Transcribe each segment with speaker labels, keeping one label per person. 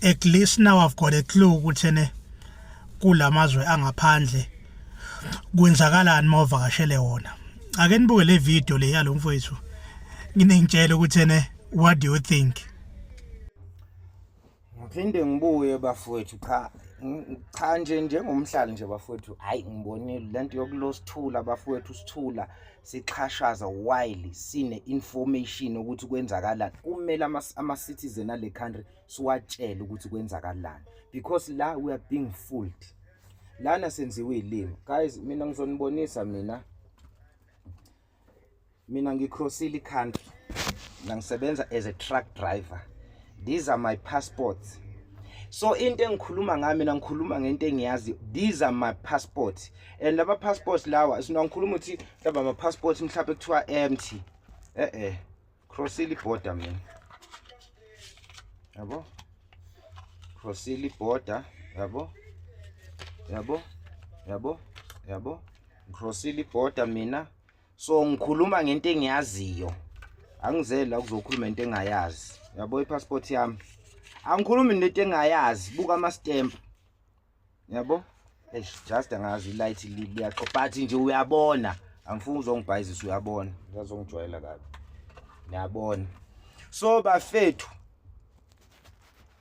Speaker 1: At least now I've got a clue ukuthi ene kulamazwe angaphandle kwenzakalani mawuvakashele wona. Ake nibuke le video le yalo mfowethu, nginengitshela ukuthi ene what do you think.
Speaker 2: Ngiphinde ngibuye bafowethu. Cha, cha nje, njengomhlali nje bafowethu, hayi, ngibonile lento yokulosithula bafowethu, sithula sixhashaza while sine information ukuthi kwenzakalani. Kumele ama-citizen ale country siwatshele ukuthi kwenzakalani, because la we are being fooled lana, senziwe ilimi guys. Mina ngizonibonisa, mina ngicrossile i-country, mina ngisebenza as a truck driver. These are my passports. So into engikhuluma ngayo, mina ngikhuluma ngento engiyazi. These are my passports, and lama passports lawa sina ngikhuluma ukuthi mhlawumbe ama passports mhlawumbe kuthiwa empty. Crossile border mina, yabo, crossile border, yabo, yabo, yabo, yabo, crossile border mina. So ngikhuluma ngento engiyaziyo, angizeli la kuzokhuluma into engayazi, yabo. Ipassport yami, angikhulumi nento engayazi. Buka ama stamp, yabo. Eish, just angazi, ilight liyaxo, but nje uyabona, angifuni uzongibhayizisa, uyabona, ngazongijwayela kabi, niyabona. So bafethu,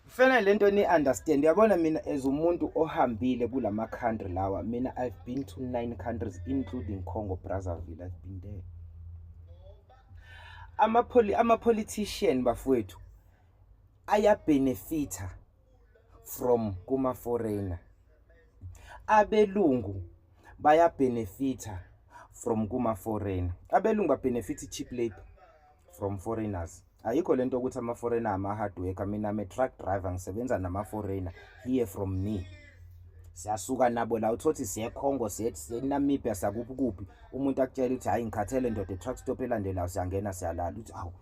Speaker 2: fanele lento ni understand, uyabona. Mina as umuntu ohambile kulama country lawa, mina I've been to nine countries, including Congo Brazzaville. I've been there. Ama politician bafowethu ayabenefita from kuma foreigner. Abelungu bayabenefita from kuma foreigner. Abelungu babenefit cheap labor from foreigners. Ayikho lento ukuthi ama foreigner ama hard worker. Mina I'm a truck driver, ngisebenza nama foreigner here from me. Siyasuka nabo la, uthothi siye Congo, siye Namibia, sakuphi kuphi. Umuntu akutshela ukuthi, "Hayi, ngikhathele ndoda, truck stop elandelayo siyangena, siyalala." Uthi, "Awu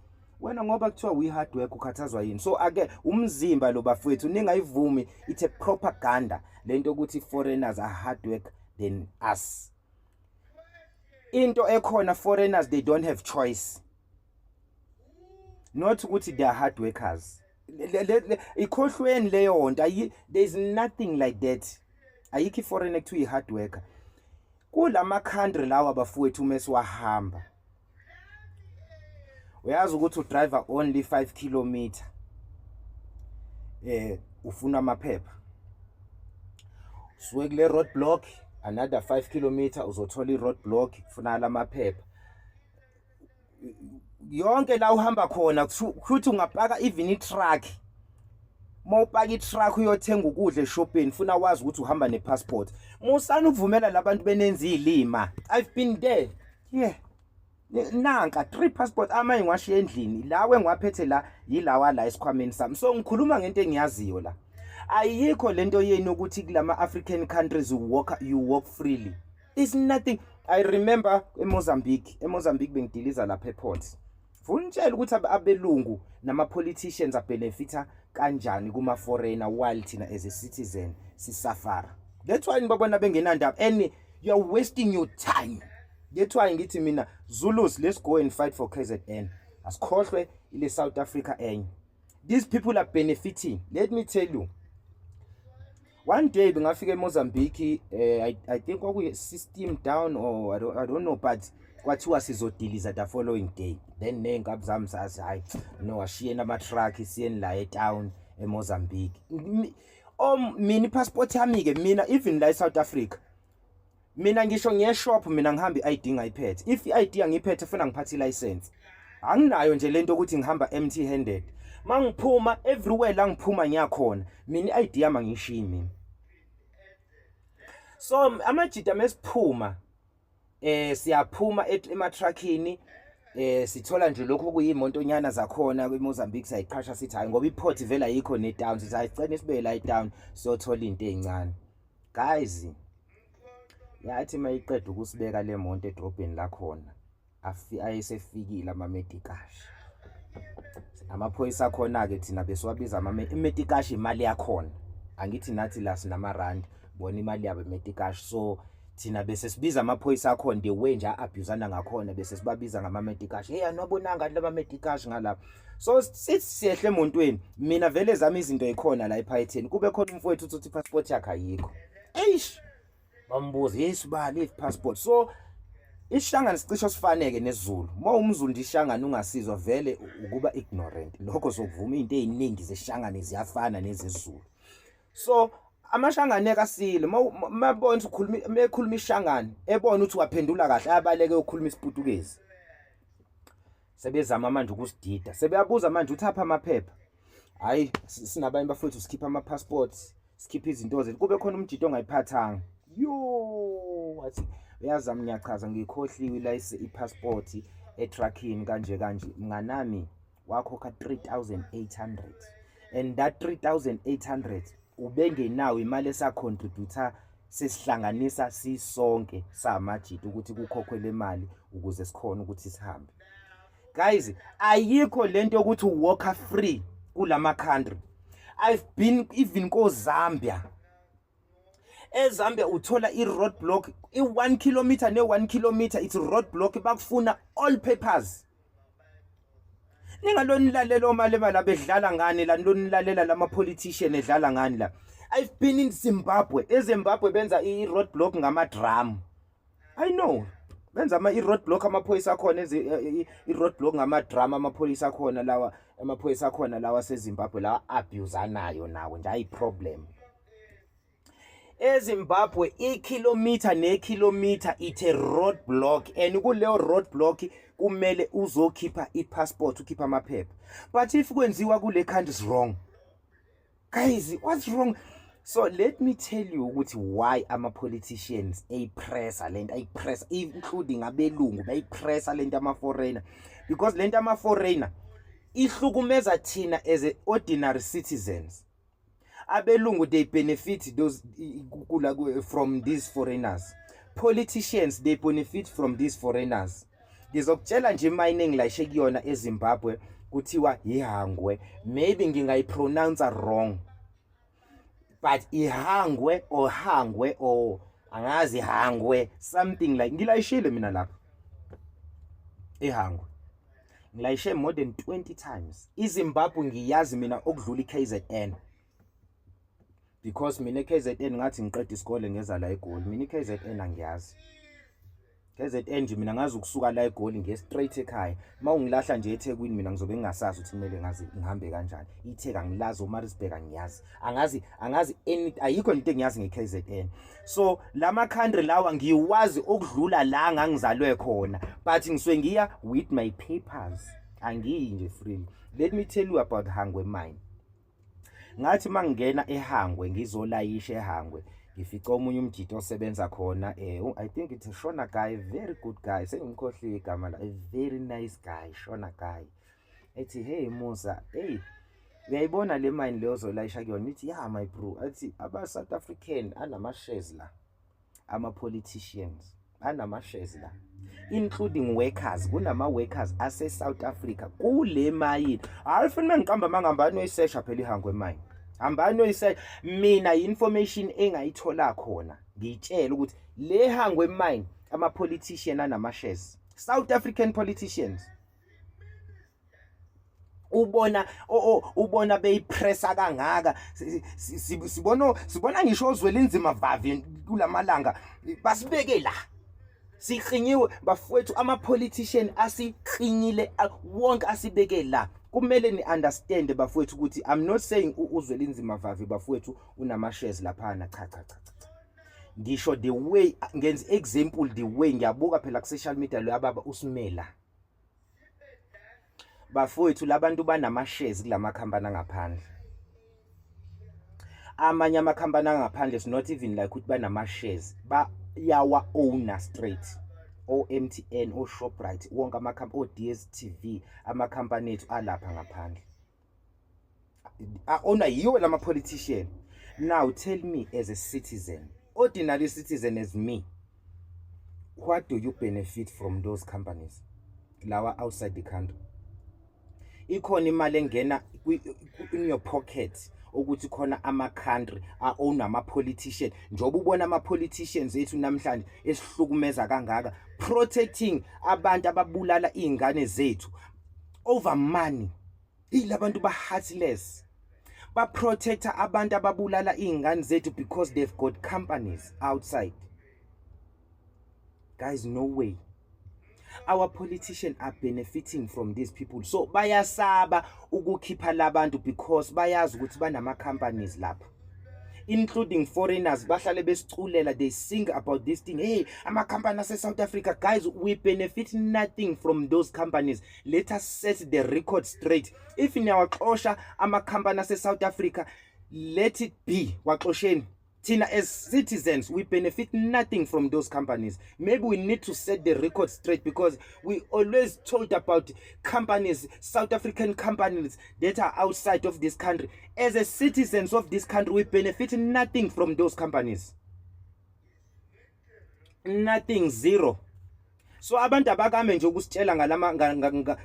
Speaker 2: wena, ngoba kuthiwa we hard work, ukhathazwa yini?" So ake umzimba lo bafowethu, ningayivumi, it's a propaganda lento ukuthi foreigners are hard work than us. Into ekhona, foreigners, they don't have choice, not ukuthi they are hard workers. Ikhohlweni leyo nto. There is nothing like that. Ayikho iforeign ekuthiwa i-hard worker kulama country lawa bafowethu. Uma siwahamba, uyazi ukuthi udriver only 5 kilometer, ufuna amaphepha. Suke kule road block, another 5 kilometer uzothola i-road block, kufunakala amaphepha. Yonke la uhamba khona, kuthi ungapaka even i-truck, mawupaka i-truck uyothenga ukudla eshopeni, funa wazi ukuthi uhamba ne-passport. Musani ukuvumela labantu benenza izilima. I've been there. Yeah, nanka three passport, amanye ngiwashiya endlini, lawe engiwaphethe la yilawa la esikhwameni sami. So ngikhuluma ngento engiyaziyo la. Ayikho lento yenu ukuthi kulama African countries you walk freely. There's nothing. I remember eMozambique bengidiliza lapha eport. Funa utshela ukuthi abelungu nama politicians abenefita kanjani kuma foreigner while thina as a citizen sisafara. That's why nibabona bengenandaba and you are wasting your time. That's why ngithi mina, Zulus, let's go and fight for KZN. Asikhohlwe ile South Africa enye. These people are benefiting. Let me tell you, one day bengafika eMozambique, I think kwakuyi system down or I don't know, but kwathiwa sizodiliza the following day. Then ney'nkabi zami sathi, "Hayi no, ashiyeni ama-truck, siyeni la etown eMozambique." Mina ipassport yami-ke mina, even la e-South Africa, mina ngisho ngiye-shop, mina ngihamba i-ID ngayiphethe. If i-ID angiyiphethe, funa ngiphathe i-license. Anginayo nje lento ukuthi ngihamba empty handed. Mangiphuma everywhere la ngiphuma ngiyakhona, mina i-ID yami angiyishiyi mina. So amajita mesiphuma, siyaphuma ematruckini, sithola nje lokho kuyimoto nyana zakhona kweMozambique, siyayiqhasha, sithi hayi, ngoba iport vele ayikho ne-town, sithi hayi, sicela sibe la etown siyothola into ezincane. Guys, yathi mayiqeda ukusibeka le monto edrobheni lakhona, ayesefikile ama-metikash, amaphoyisa akhona-ke. Thina besiwabiza imetikash, imali yakhona. Angithi nathi la sinamarandi, bona imali yabo imetikash. So Thina bese sibiza amaphoyisa akhona the way nje a-abusana ngakhona, bese sibabiza ngama-medikash. Hey, anwabonanga laba medikash ngalapha. So sithi siyehle emontweni, mina vele zami izinto yikhona la ephayetheni, kube khona umfowethu uthi i-passport yakhe ayikho. Eish, bambuza, yes bali i-passport. So ishangane sicishe sifaneke nesiZulu. Uma umZulu nje ishangane ungasizwa vele ukuba ignorant. Lokho sokuvuma izinto eziningi zeshangane ziyafana nezesiZulu. So amashangane kasile mabona ukuthi ukhuluma, mekhuluma ishangane ebona ukuthi waphendula kahle, ayabaleke ukukhuluma isiPutukezi. Sebezama manje ukusidida, sebeyabuza manje uthi apha amaphepha. Hayi, sinabanye bafowethu, sikhipha ama passports, sikhipha izinto zethu, kube khona umjito ongayiphathanga. Yo, wathi uyazama, ngiyachaza, ngikhohliwe la i-passport etruckini kanje kanje. Mnganami, wakhokha 3800 and that 3800 ubengenawo imali esa-contributor, sesihlanganisa sisonke samajita ukuthi kukhokhwe le mali ukuze sikhone ukuthi sihambe. Guys, ayikho lento yokuthi walk free kulama country. I've been even ko Zambia. EZambia uthola i-road block i-1 kilometer ne-1 kilometer, it's road block, bakufuna all papers. Ningaloni lalela omalema la bedlala ngani la, nilonilalela lama politician edlala ngani la. I've been in Zimbabwe. EZimbabwe benza i-road block ngama drum. I know benza ama i-road block, amaphoyisa akhona i-road block ngama drum, amaphoyisa akhona lawa, amaphoyisa akhona lawa seZimbabwe lawa abusanayo nawo nje, ayi problem. EZimbabwe ikhilomitha nekhilomitha it's a road block, and kuleyo road block kumele uzokhipha i-passport, ukhipha amaphepha. But if kwenziwa kule country is wrong. Guys, what's wrong? So let me tell you ukuthi why ama-politicians eyipressa lento, ayipressa, including abelungu bayipressa lento ama-foreigner, because lento ama-foreigner ihlukumeza thina as a ordinary citizens. Abelungu, they benefit those kula from these foreigners. Politicians, they benefit from these foreigners. Ngizokutshela nje, mine engilayishe kuyona eZimbabwe kuthiwa iHangwe. Maybe ngingayipronounce wrong, but iHangwe or Hangwe or angazi, Hangwe, something like. Ngilayishile mina lapha eHangwe, ngilayishe more than 20 times. IZimbabwe ngiyazi mina okudlula iKZN, because mina eKZN ngathi ngiqeda isikole ngeza la eGoli. Mina iKZN angiyazi. KZN nje mina ngazi ukusuka la eGoli ngiye straight ekhaya. Uma ungilahla nje eThekwini, mina ngizobe ngingasazi ukuthi kumele ngazi ngihambe kanjani. iTheku angilazi, uMaritzburg angiyazi, angazi, angazi any, ayikho into engiyazi ngeKZN. So lama country lawa ngiwazi okudlula la ngangizalwe khona, but ngisuke ngiya with my papers, angiyi nje freely. Let me tell you about Hangwe mine. Ngathi mangingena eHangwe ngizolayisha eHangwe, ngifica omunye umjito osebenza khona, I think it's a Shona guy, very good guy, sengimkhohliwe igama la, a very nice guy, Shona guy. Ethi, "Hey Musa, hey, uyayibona le mine leyo ozolayisha kuyona?" Ithi, "Yeah, my bro." Athi aba South African anama shares la, ama politicians anama shares la, including workers, kunama workers ase South Africa kule mayini. Hayi funa mengiqamba mangambani, uyisesha phela iHangwe mine, hambani uyisesha. Mina information engayithola khona, ngiyitshela ukuthi le Hangwe mine ama politician anama shares, South African politicians. Ubona ubona beyipressa kangaka, sibona ngisho oZwelinzima Vavi kulamalanga basibeke la, siklinyiwe bafowethu, ama politician asiklinyile wonke, asibeke la. Kumele ni understand bafowethu ukuthi I'm not saying uZwelinzima Vavi bafowethu unama shares laphana. Cha, cha, cha, cha. Ngisho the way ngenza example, the way ngiyabuka phela ku social media lo yababa usimela bafowethu, labantu banama shares kulama company angaphandle. Amanye amakhampani angaphandle is not even like ukuthi banama shares, bayawa owner straight, o MTN, o Shoprite, wonke amakhampani, o DStv, amakhampani ethu alapha ngaphandle a-owner yiwo lama politician. Now tell me, as a citizen, ordinary citizen as me, what do you benefit from those companies lawa outside the country? Ikhona imali engena in your pocket Ukuthi khona ama country a own ama politician, njengoba ubona ama politicians ethu namhlanje esihlukumeza kangaka, protecting abantu ababulala izingane zethu over money. Ilabantu ba heartless, ba protecta abantu ababulala izingane zethu because they've got companies outside. Guys, no way. Our politicians are benefiting from these people, so bayasaba ukukhipha labantu because bayazi ukuthi banama companies lapha, including foreigners. Bahlale besiculela, they sing about this thing, "Hey, ama company ase South Africa." Guys, we benefit nothing from those companies. Let us set the record straight. If niyawaxosha ama company ase South Africa, let it be, waxosheni. Thina as citizens, we benefit nothing from those companies. Maybe we need to set the record straight because we always told about companies, South African companies that are outside of this country. As a citizens of this country, we benefit nothing from those companies, nothing, zero. So abantu abakame nje ukusitshela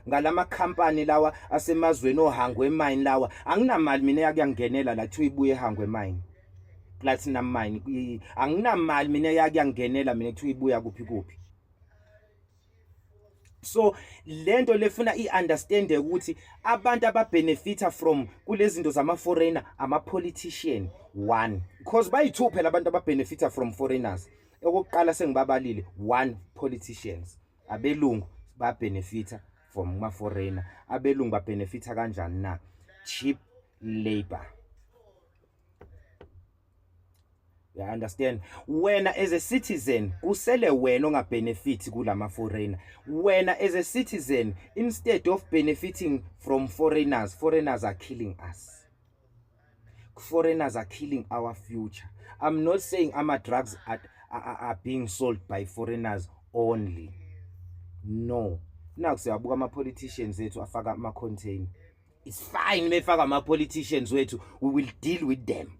Speaker 2: ngalama company lawa asemazweni, oHangwe Mine lawa. Anginamali mina yakuyangenela la kuthiwa ibuye eHangwe Mine, Platinum Mine. Anginamali mina yakuyangenela mina kuthiwa ibuya kuphi kuphi. So lento lefuna iunderstand ukuthi abantu ababenefita from kulezi zinto zama foreigner, ama politician one, because bayi-two phela abantu ababenefita from foreigners. Okokuqala sengibabalile, one, politicians. Abelungu babenefita from kuma foreigner. Abelungu babenefita kanjani na? Cheap labor. You understand? Wena as a citizen, kusele wena ongabenefit kulama foreigner. Wena as a citizen, instead of benefiting from foreigners, foreigners are killing us. Foreigners are killing our future. I'm not saying ama drugs are being sold by foreigners only. No. Naku siyabuka ama politicians ethu afaka ama container. It's fine mefaka ama politicians wethu, we will deal with them.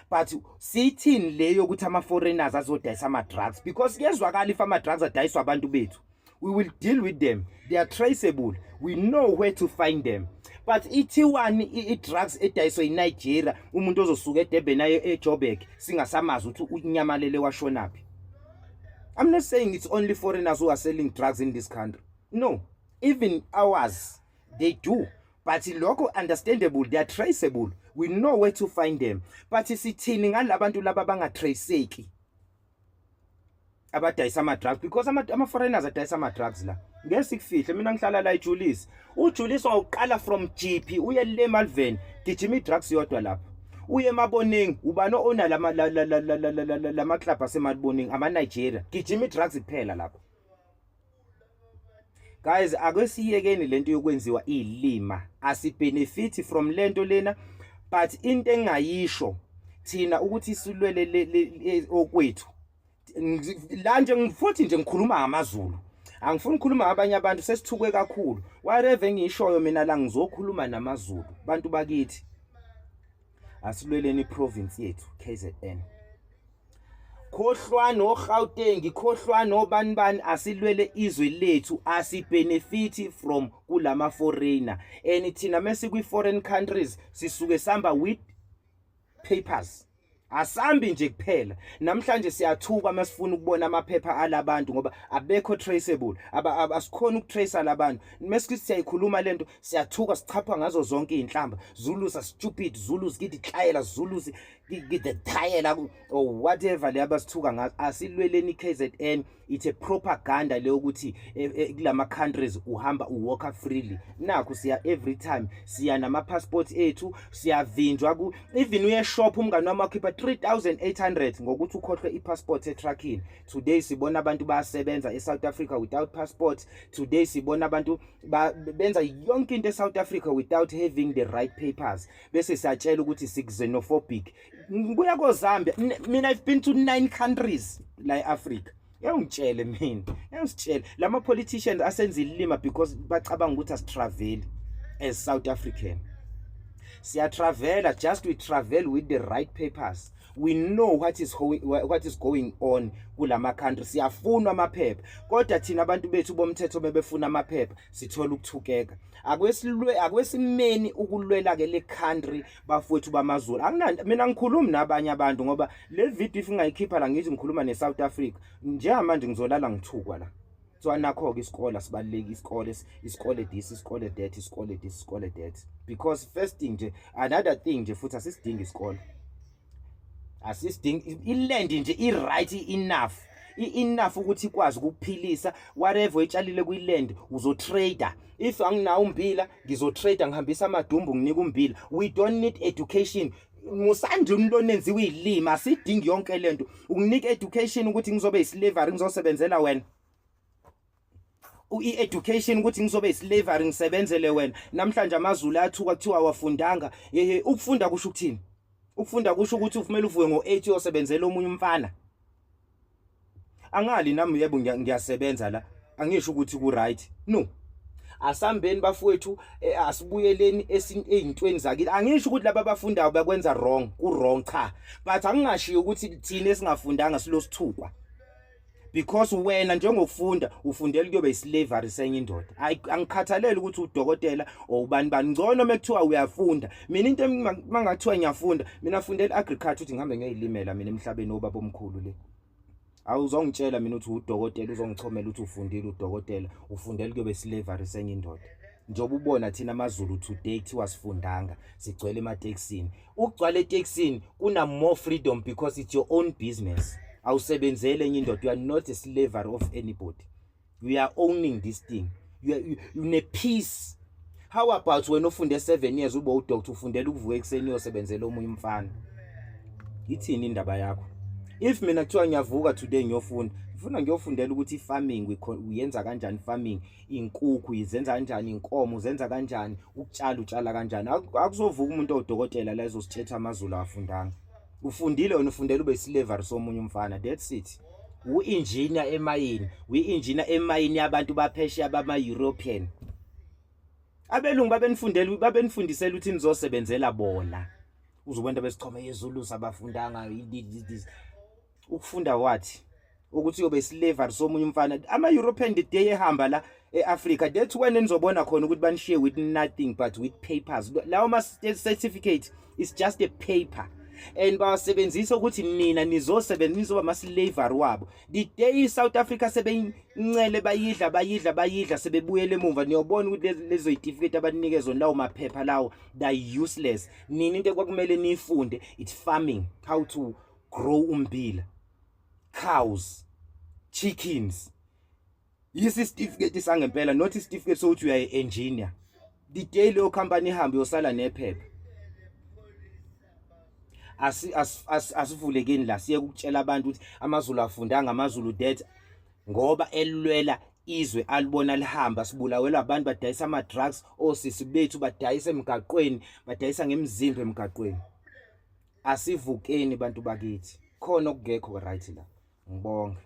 Speaker 2: But sithini leyo ukuthi ama foreigners azodayisa ama drugs? Because kuyezwakala if ama drugs adayiswa abantu bethu, we will deal with them. They are traceable, we know where to find them. But ithiwani i-drugs edayiswa iNigeria, umuntu ozosuka eDurban aye eJoburg, singasamazi ukuthi unyamalele washonaphi? I'm not saying it's only foreigners who are selling drugs in this country. No, even ours, they do. But lokho understandable, they are traceable, we know where to find them. But sithini ngalabantu laba bangatraceki abadayisa ama-drugs? Because ama-foreigners adayisa ama-drugs la, ngeke sikufihle. Mina ngihlala la eJulius. UJulius wawuqala from GP uye le Malvern, gijima i-drugs yodwa lapha. Uye eMaboneng, ubani owner lama club aseMaboneng? Ama-Nigeria. Gijima i-drugs kuphela lapha. Guys, ake siyekeni lento yokwenziwa ilima. Asibenefit from lento lena, but into engayisho thina ukuthi silwele okwethu la nje. Futhi nje ngikhuluma ngamaZulu, angifuni ukukhuluma ngabanye abantu, sesithukwe kakhulu. Whatever engiyishoyo mina la, ngizokhuluma namaZulu. Bantu bakithi, asilweleni iprovince yethu, KZN. Khohlwa noGauteng, khohlwa nobani bani, asilwele izwe lethu. Asibenefit from kulama foreigner, and thina mase kwi foreign countries sisuke samba with papers, asambi nje kuphela. Namhlanje siyathuka masifuna ukubona amaphepha alabantu ngoba abekho traceable. Asikhona ukutrace labantu. Mesithi siyayikhuluma lento, siyathuka, sichapha ngazo zonke izinhlamba. "Zulus are stupid, Zulus ke ditlayela, Zulus ke the tayela," or whatever le abasithuka ngazo. Asilweleni KZN. It's a propaganda leyo ukuthi kulama countries uhamba uwalka freely. Nakho siya every time, siya nama passport ethu, siyavinjwa ku even uye shop, umngani wami wakhipha 3800 ngokuthi ukhohlwe ipassport etruckini. Today sibona abantu bayasebenza eSouth Africa without passport. Today sibona abantu benza yonke into eSouth Africa without having the right papers, bese siyatshela ukuthi sixenophobic. Ngibuya koZambia mina, I've been to 9 countries la eAfrica. Yawungitshele mina, yawusitshele lama politicians asenza ilima because bacabanga ukuthi asitravel as South African. Siyatravela, just we travel with the right papers. We know what is going on kulama country. Siyafunwa amaphepha, kodwa thina abantu bethu bomthetho bebefuna amaphepha, sithola ukuthukeka. Akwesilwe, akwesimeni ukulwela ke le country, bafowethu bamaZulu. Akunandi, mina ngikhulumi nabanye abantu, ngoba le video if ngingayikhipha la ngithi ngikhuluma neSouth Africa njengamanje, ngizolala ngithukwa la. So anakho-ke isikole sibaluleki, isikole, isikole this, isikole that, isikole this, isikole that, because first thing nje, another thing nje futhi, asisidingi isikole, asisidingi iland nje, i-right enough, i-enough ukuthi ikwazi ukukuphilisa. Whatever oyitshalile kwi-land uzotrade. If anginawo umbila, ngizotrade, ngihambisa amadumbu, nginika umbila. We don't need education. Musanje umlona enziwe izilima, asidingi yonke lento ukunika education ukuthi ngizobe islavery, ngizosebenzela wena. I-education ukuthi ngizobe islavery, ngisebenzele wena. Namhlanje amaZulu athuka, kuthiwa awafundanga. Yehe, ukufunda kusho ukuthini? Ukufunda kusho ukuthi ufumele uvuke ngo8 uyosebenzela omunye umfana. Angali nami, yebo, ngiyasebenza la, angisho ukuthi ku right. No, asambeni bafowethu, asibuyeleni ey'ntweni zakithi. Angisho ukuthi laba abafundayo bakwenza wrong, ku wrong, cha, but angingashiyo ukuthi thina esingafundanga silo sithukwa, because wena njengokufunda ufundela kuyobe islavery senye indoda. Angikhathaleli ukuthi udokotela or ubani bani, ngcono mekuthiwa uyafunda. Mina into mangathiwa ngiyafunda, mina fundela agriculture, ukuthi ngihambe ngiyoyilimela mina emhlabeni obaba omkhulu le. Awuzongitshela mina ukuthi udokotela, uzongichomela ukuthi ufundile udokotela, ufundela kuyobe slavery senye indoda. Njengoba ubona thina amaZulu today kuthiwa sifundanga, sigcwele ematekisini. Ukugcwala etekisini kuna more freedom because it's your own business, awusebenzele enye indoda. You are not a slavery of anybody, you are owning this thing, you ne peace. How about wena ofunde 7 years, ube udoctor, ufundela ukuvuka ekuseni uyosebenzela omunye umfana? Ithini indaba yakho? If mina kuthiwa ngiyavuka today ngiyofunda, ngifuna ngiyofundela ukuthi i-farming uyenza kanjani, farming inkukhu izenza kanjani, inkomo uzenza kanjani, ukutshala utshala kanjani. Akuzovuka umuntu owudokotela la ezosithetha amaZulu afundanga. Ufundile wena, ufundela ube slavery somunye umfana, that's it. U-engineer emayini, uyi-engineer emayini yabantu baphesheya bama-European. Abelungu babenifundela, babenifundisela ukuthi nizosebenzela bona. Uzobona besichome yeZulu sabafundanga this. Ukufunda wathi ukuthi uyobe slavery somunye umfana. Ama-European, the day ehamba la e-Africa, that's when nizobona khona ukuthi banishiye with nothing but with papers. Lawo ma-certificate is just a paper and bawasebenzisa ukuthi nina nizosebenza, nizoba ama-slavery wabo. The day i-South Africa sebeyincele, bayidla, bayidla, bayidla, sebebuyela emumva, niyobona ukuthi lezo yitifiketi abanike zona, lawo maphepha lawo, they useless. Nina into ekwakumele niyifunde, it's farming, how to grow umbila, cows, chickens. Yisi certificate sangempela, not isitifiketi sokuthi uyayi engineer. The day leyo company ihambe, uyosala nephepha. Asivulekeni la, siye ukutshela abantu ukuthi amaZulu afundanga, amaZulu that, ngoba elwela izwe alibona lihamba. Sibulawelwa abantu badayisa ama drugs, osisi bethu badayisa emgaqweni, badayisa ngemizimba emgaqweni. Asivukeni bantu bakithi, khona okungekho right la. Ngibonge.